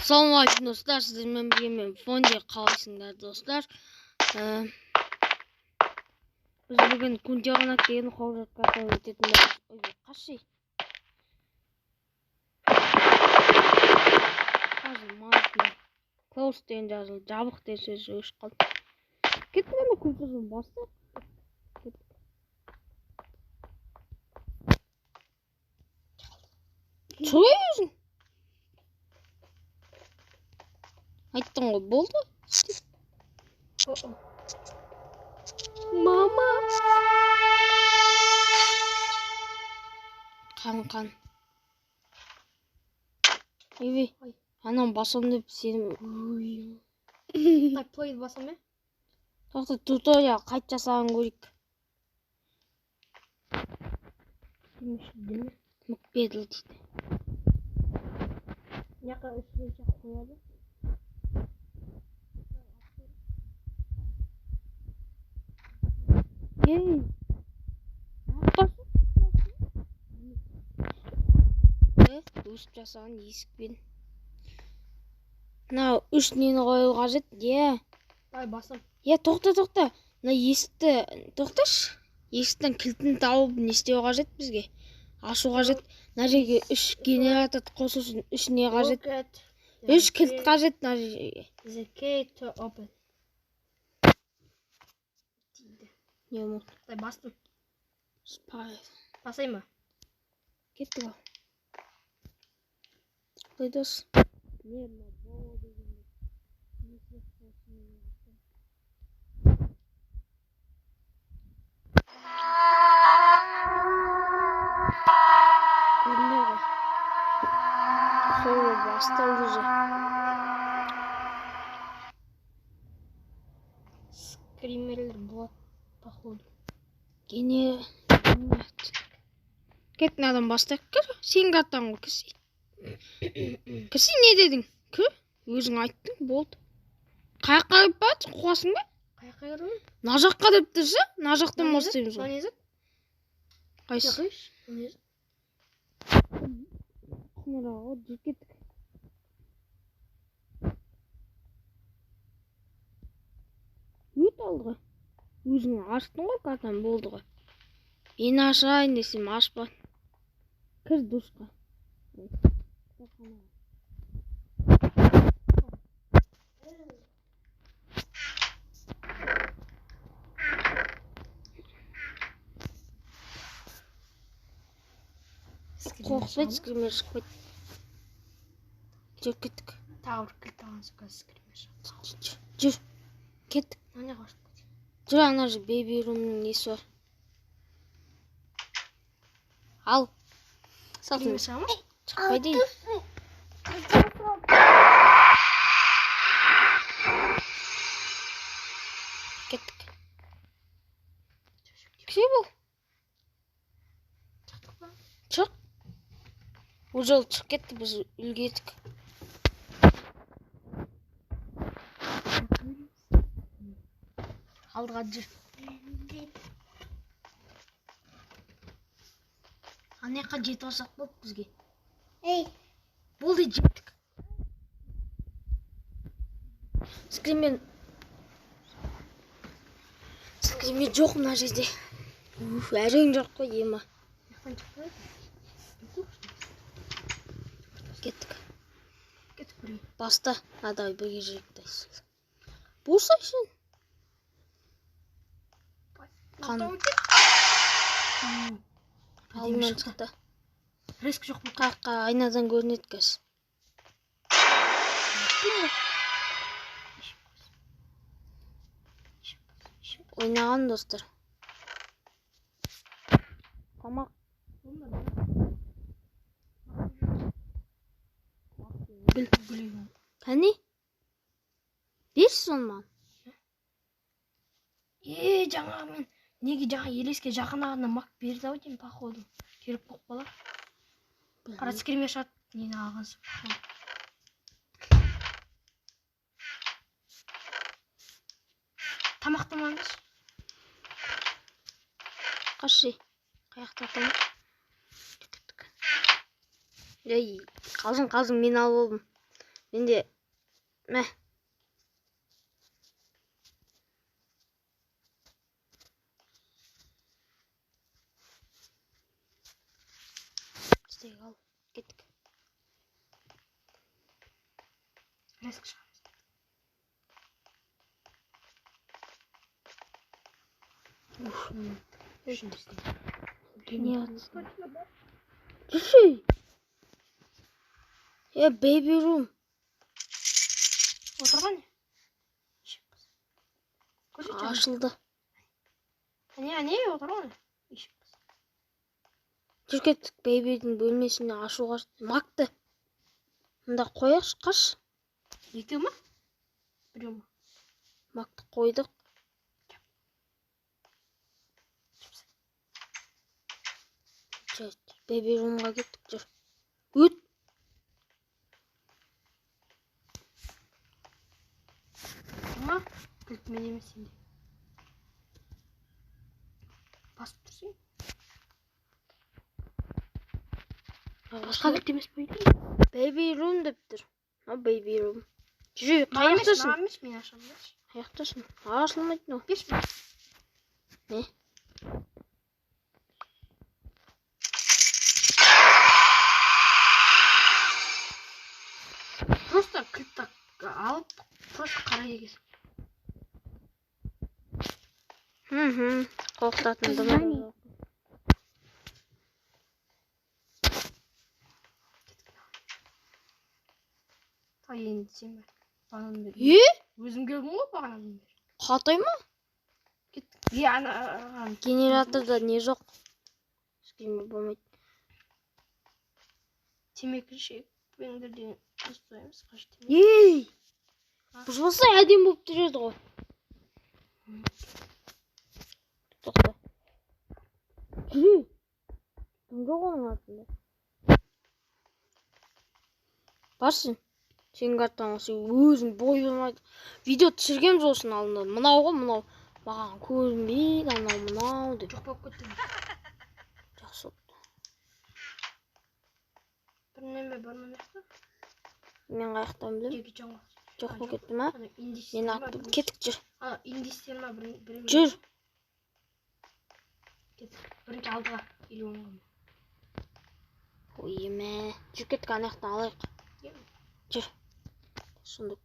Ассалаумағалейкум достар, сіздермен бірге мен Фонди. Қалайсыңдар достар? Біз бүгін Кунтионак деген хоррор карта өтетін боламыз. Ой, қаши. Қазір Close деген жазылды, жабық деген сөз өшіп қалды. Кеттік ана Кунтионак бастық. Кеттік. Шыға өзің. Айттың ғой, болды. Мама. Қан, қан. Ебей, анам басам деп сенім. Так, плей басам, е? Тоқта, туториал қайт жасаған көрейік. Мүкпеділ дейді. Мына үстіне қояды. Ей, өсіп жасаған есікпен. Мынау үш нені қою қажет. Е. Ай, басым. Е, тоқта, тоқта. Мына есікті, тоқташы. Есіктің кілтін тауып не істеу қажет бізге? Ашу қажет. Мына жерге үш генератор қосу үшін үш не қажет? Үш кілт қажет мына жерге. The key to open. Не болды? Ай, бастым. Спай. Басайын ба? Кеттік ал. Қалай дос? Көрінді ғой. Хоррор басталды уже. Скримерлер болады, походу. Гене. Кеттің адам бастайық. Кір, сен картаң ғой, кірсей. Кірсей не дедің? Кір, өзің айттың, болды. Қай жаққа кіріп баратсың, қуасың ба? Қай жаққа кірдім? Мына жаққа деп тұрса, мына жақтан бастаймыз ғой. Мына не зат? Қайсы? Мына не зат? Құмыра ғой, жүріп кеттік. Өт алдыға. Өзің аштың ғой картаны, болды ғой. Мен ашайын десем ашпа. Кір душқа. Қорқытпайды, скример шықпайды. Жүріп кеттік. Тағы бір кілт алған соң қазір скример шығады. Жүр, кеттік. Ана жаққа ұшып кетейін. Жүр, ана жер бейби румның несі бар. Ал. Скример шыға ма? Шықпайды. Кеттік. Кіре бол. Шықтық па? Шық. Уже ол шығып кетті, біз үлгердік. Алдыға жүр. Ана жаққа жетіп алсақ болды бізге. Ей. Болды, жеттік. Скример. Скример жоқ мына жерде. Уф, әрең жоқ қой, ема. Кеттік. Кеттік бірге. Баста, давай бірге жүрейік дайсыз. Болса сен. Қан. Алдынан шықты. Риск жоқ па? Қаққа айнадан көрінеді қазір. Ойнаған достар. Тамақ. Гүл. Қане? Берші соны маған. Е, жаңа мен неге жаңа елеске жақын ағына мак берді ау деймін, походу. Керек болып қалар. Қара скример шығады, нені алған соң. Тамақтамаңыз. Қаши. Қаяқта тамақ? Ей, қалжың, қалжың, мен алып алдым. Менде мә. Стейк ал. Кеттік. Резко шығамыз. Үшіншісі. Генератор. Жүрші. Е, baby room. Отырған не? Көрсетші. Ашылды. Әне, әне, отырған не? Ешік бас. Жүр кеттік бэйбидің бөлмесіне ашуға. Макты. Мында қояйықшы, қаш. Екеу ма? Біреу ма? Макты қойдық. Жүр, бэйби румға кеттік, жүр. Өт. Ма? Кілт мен емес сенде. Басып тұрсың. Басқа кілт емес пе екен? Baby room деп тұр. Мынау baby room. Жүр, Маған емес, қаяқтасың? маған емес, мен ашамын. Берші. Қаяқтасың? Ашылмайды мынау. Берші маған. Не? Просто кілтті алып, просто қарай егесің. Мхм. Қорқытатын дым. Кеттік. Ай, енді сен бер. Бағанадан бері. Е? Өзім келдім ғой бағанадан бері. Қатай ма? Кеттік. Е, ана, ана, Генераторда не жоқ. Скример болмайды. Темекі шекпеңдер деген жазып қоймыз. Қаш темекі. Ей! Бұзбаса әдемі болып тұр еді ғой. Тоқта. Жүр. Дым жоқ оның артында. Барсын. Сенің картаң сен өзің бой болмайды. Видео түсіргенбіз осының алдында. Мынау ғой, мынау. Маған көрінбейді, анау мынау деп. Жоқ болып кетті. Жақсы болды. Бір неме бар ма мына? Мен қаяқтан білемін? Жеке жан ғой. Жоқ болып кетті ма? Ана индейстер Мен ма, аттым. бір- Кеттік, жүр. Ана индейстер ма бір бір Жүр. Кеттік. Бірінші алдыға или оңға ма? Ой, еме. Жүр кеттік, ана жақтан алайық. Иә. Жүр. Сундук.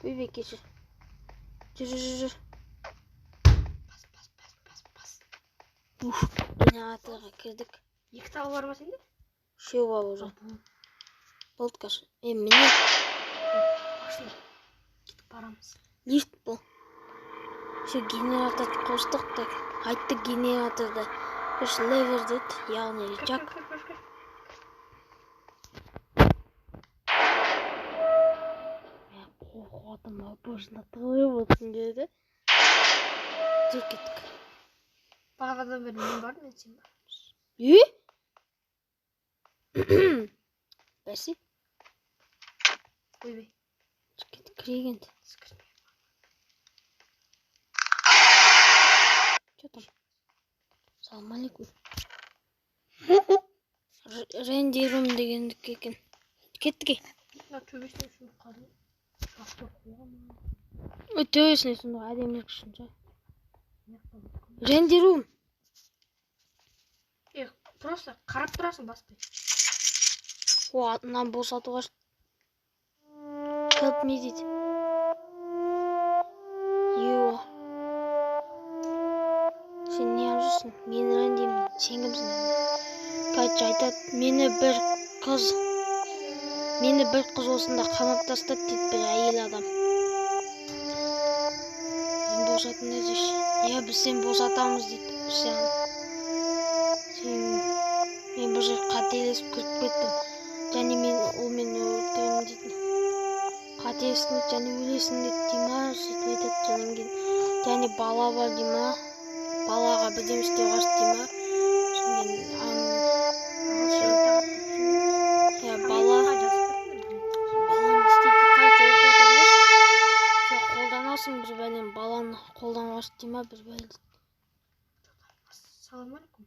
Ойбай, кешір. Жүр, жүр, жүр, жүр. Бас, бас, бас, бас, бас. Уф, генераторға кірдік. Екі тал бар ма сенде? Үшеу бар уже. Бұл Болды қазір. Е, міне ашылды. Кеттік, барамыз. лифт бұл. Все, генераторды қостық так. Айтты генераторды. Үш левер деді, яғни Кір, рычаг. кір, кір, кір, кір. Қорқып жатырмын, башында тығылып отырғым келеді. Жүр кеттік. Бағанадан бері мен бар, мен сен бар. Е? Бәсе, Ойбай. жүр кеттік, кірейік енді. Скірмей. Че там? Салам алейкум. Ренди рум дегендікі екен. Кеттік ей. Мына төбесіне сундук қалды. Жақсы қойған. Ой, төбесіне сундук әдемілік үшін ше. Ренди рум. Е, просто қарап тұрасың баспай. О, мынаны босатуға Help me дейді. Йо. Сен не жүрсің? Мен Рендимін. Сен кімсің? Короче, айтады, мені бір қыз осында қамап тастады дейді бір әйел адам. Мен босатыңдар дейші. Иә, біз сені босатамыз дейді. Біз сен мен бір жерге қателесіп кіріп кеттім. Және мен ол мені өлтіремін дейді. Қателестің және өлесің дейді дей ма, сөйтіп айтады. Содан кейін және бала бар дей ма, балаға бірдеме істеу қажет дей ма. Содан кейін иә, бала баланы істейді. Короче, оқып отырмыз. Сен қолданасың бір бәлем, баланы қолдану қажет дей ма, бір бәле. Ассалаумағалейкум.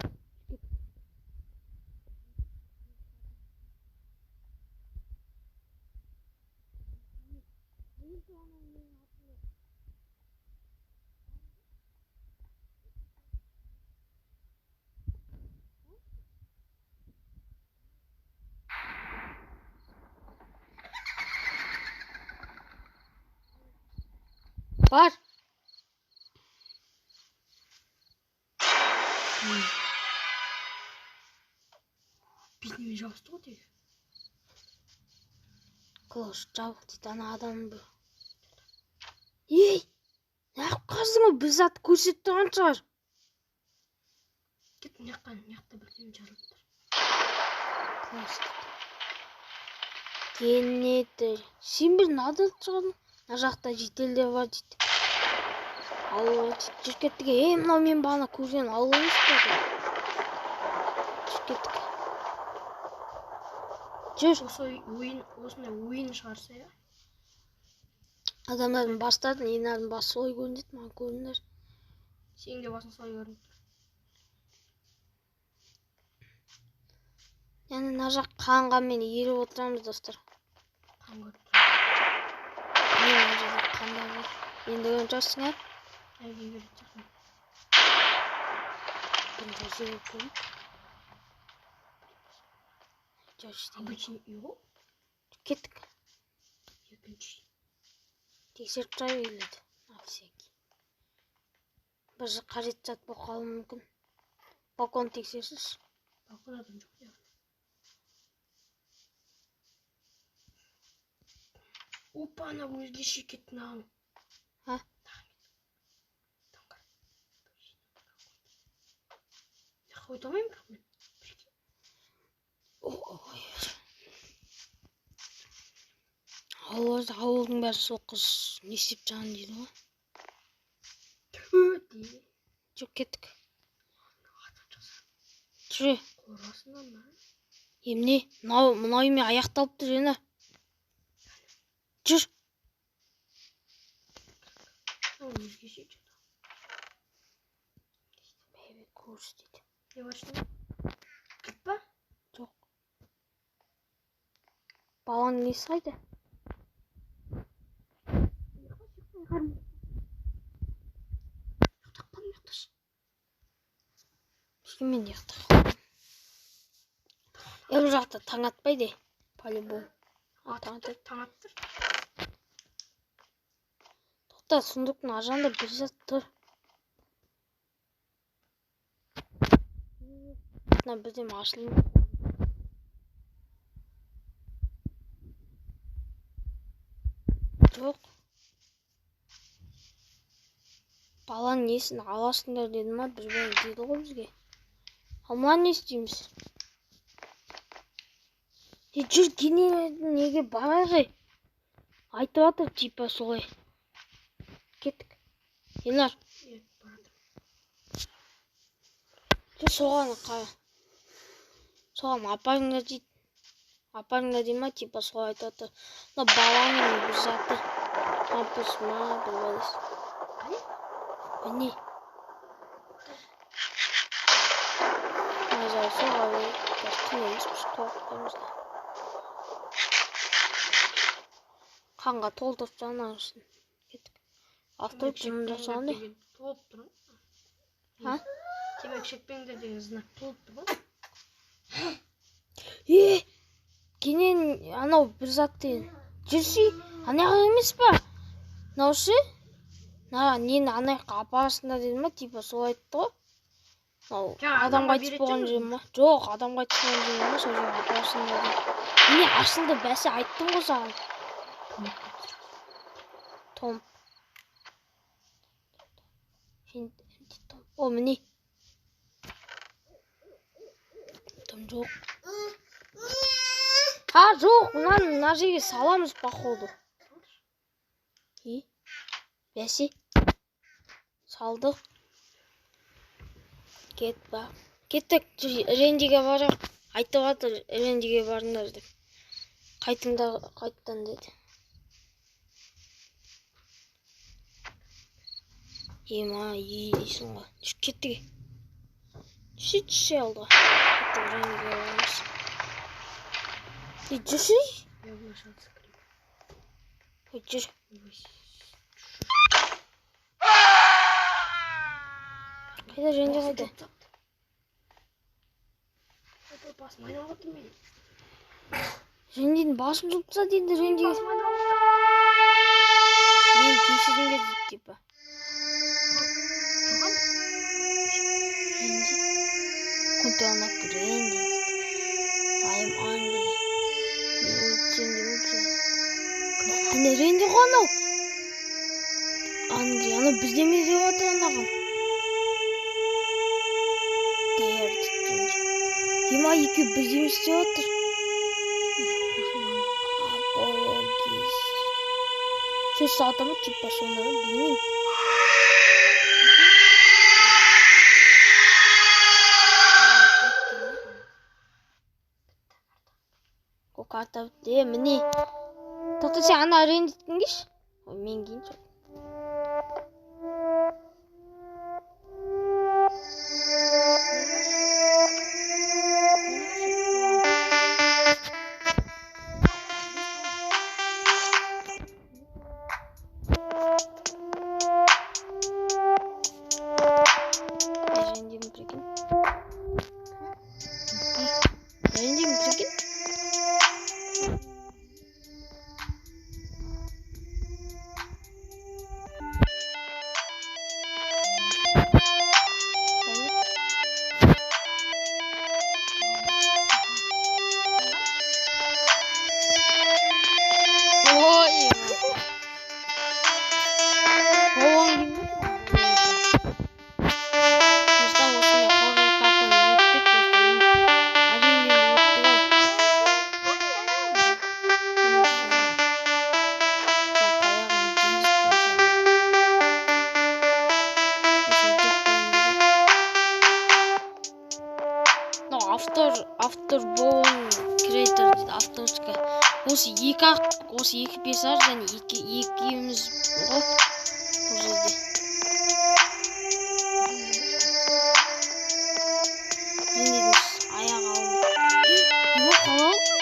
Бар. Бетіме жабысты ғой тегі. Клош жабық дейді ана адам бір. Ей, неғып қаздың ғой, бір зат көрсетіп тұрған шығар. Кет мына жаққа, мына жақта бірдеме жазылып тұр. Клош дейді. Генетер. Сен бір надан шығардың. Мына жақта жителдер бар дейді. Ауыл дейді. Жүріп кеттік. Ей, мынау мен бағана көрген ауыл емес пе деп. Жүріп кеттік. Жүр. Осы ойын, осындай ойын шығарса, иә? Адамдардың бастарын, Енардың басы солай көрінеді, маған көрінер. Сенің де басың солай көрініп тұр. Яғни мына жақ қанға мен еріп отырамыз, достар. Қан көріп тұр. Міне мына жерде қандар бар. Енді көріп тұрсың, ә? Әлгі беретін сияқтымын. Бір нәрсе болып көрейік. Жоқ, ештеңе. Обычный үй ғой. Кеттік. Екінші. Тексеріп тұрайық үйлерді. На всякий. Бір қажет зат болып қалуы мүмкін. Балкон тексерсінші. Балкон адам жоқ деп. Опа, ана өзгеше кетті мынаған. А? Мына өте алмаймын бірақ мен. Ой. Ауыл, ауылдың бәрі сол қыз не істеп жатқан дейді ғой. Түү дейді. Жоқ, кеттік. Жүре. Қорасынан ба? Емне? Мынау үйме аяқталып тұр, Ена. Жүр. Мынау өзгеше что-то. Бәйбе көріс дейді. Не бар ішінде? Кілт па? Жоқ. Баланың несі қайда? Ұйықтап қалдым, ұйықташы. Бізге мен ұйықтап қалдым. Бұл жақта таң атпайды, по-любому. Атып Таң тұр, таң атып тұр. Тоқта, сундуктың ар жағында бір зат тұр. Мына бірдеме ашылмай. Жоқ. Баланың несін аласыңдар деді ма, бір бәле деді ғой бізге. Ал мынаны не істейміз? Е, жүр, генералдың неге барайық, ей? Айтып жатыр, типа солай. Кеттік. Елнар. Е, баратырмын. Жүр, соған қара. Соған апарыңдар дейді. Апарыңдар дей ма, типа солай айтып жатыр. Мына баланың бір заты. Памперс ма, бір бәлесі. Қане? Міне. Мына жағы соға берейік. Қазір түн емес, біз қорқып қоямыз да. Қанға толтырып тастаған ананың ішін. Кеттік. Автобус Темекі жымың жасаған шекпеңдер не? деген толып тұр ғой. А? Темекі шекпеңдер деген знак толып тұр ғой. Е, кенен анау бір зат деген. Жүрсей, ана жақ емес па? Мынау ше? Мына нені ана жаққа апарасыңдар деді ма, типа солай айтты ғой. Мынау Жаңа адам адамға қайтыс беретін болған жер жер ма? Жоқ, адам қайтыс болған жер ма, сол жерге апарасыңдар деді. Міне ашылды, бәсе айттым ғой саған. Том. Том. О, міне. Том жоқ. А, жоқ, мынаны мына жерге саламыз, походу. И? Бәсе. Салдық. Кет ба. Кеттік, Рендиге барайық. Айтып жатыр, Рендиге барыңдар деп. Қайтыңдар, қайттан деді. Ема, ей дейсің ғой. Жүр, кеттік. Жүрші, түсе алдыға. Кеттік, Рендиге барамыз. Е, жүрші. Я вышел с клипа. Жүр. Қайда Ренди, қайда? Басым айналып отыр менің. Рендидің басын жұлып тастады енді Ренди. Басым айналып отыр. Мен кешіріңдер дейді типа. Тұрған. Ренди. Кунтанак Ренди дейді. I'm angry. Мен өлтірсем де өлтірсем. Әне Ренди ғой анау. Angry. Анау бірдеме деп отыр анаған. Дер дейді Ренди. Ема, екеуі бірдеме істеп отыр. Apologies. Сөз сата ма типа сонда ма, білмеймін. О, карта бітті. Е, міне. Тоқта, сен ана Рендиткін кеші. Ой, мен кейінші. Рендимін, прикинь. Рендимін, прикинь. Әне. Ой. Балуан деймін бе? Достар, осындай хоррор картаны өттік, достар. Әрең өттік ау. Таяғын жылжытып мынау автор болон креатор дейді, авторская. Осы екі ақ, осы екі персонаж және екеуміз ғой бұл жерде. Рендидің аяғы алынды. Не қалай алдың?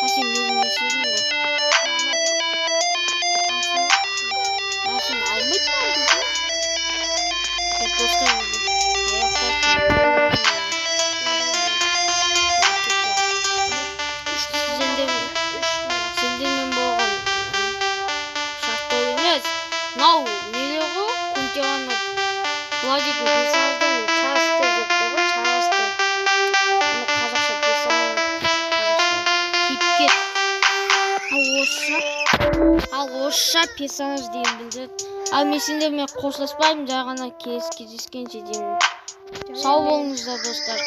А, сен менің несерім ғой. А, сен алмайды ма дейсің? Так, достар, аяқталсын. Сендермен болған шахтер емес. Мынау нелер ғой? Кунтиана былай дейтін персонаждар часто деп тұр ғой, часто. Мұны қазақша персонаж, қазақша кейіпкер. Ал орысша персонаж деген білдіреді. Ал мен сендермен қоштаспаймын, жай ғана келесі кездескенше деймін. Сау болыңыздар, достар.